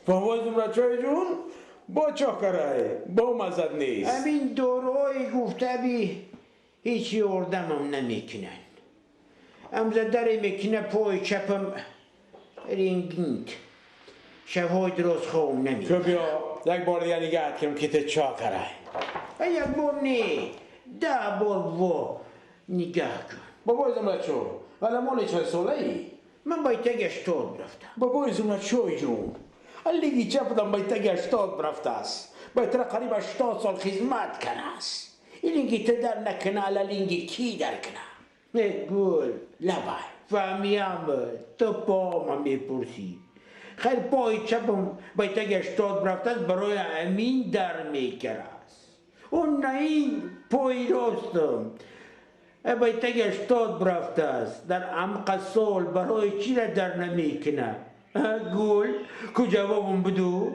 بابای زمرچای جون با چه کرای با مزد نیست. همین داروهای گفته بی هیچی اردمم نمیکنن. امزه در میکنه پای چپم رینگینگ شبهای درست خوام نمی. تو بیا یک بار دیگه نگاه کنم که ته چا کرای. یک بار نه، 10 بار و نگاه کن. بابای زمرچو ولی مال چند ساله ای؟ من با تگ 80 رفتم. بابای زمرچوی جون لیگی چپدم با تگ 80 رفته است. با تر قریب 80 سال خدمت کنه است. این لینگی ته در نکنه، علا لینگی کی در کنه؟ گل لبای فهمیم تو پا ما میپرسی. خیر پای چپم با تگ 80 رفته است، برای امین در میکره است. اون نه این پای راستم با تگ 80 رفته است، در عمق سال برای چی را در نمیکنه؟ گل کو جوابم بدو.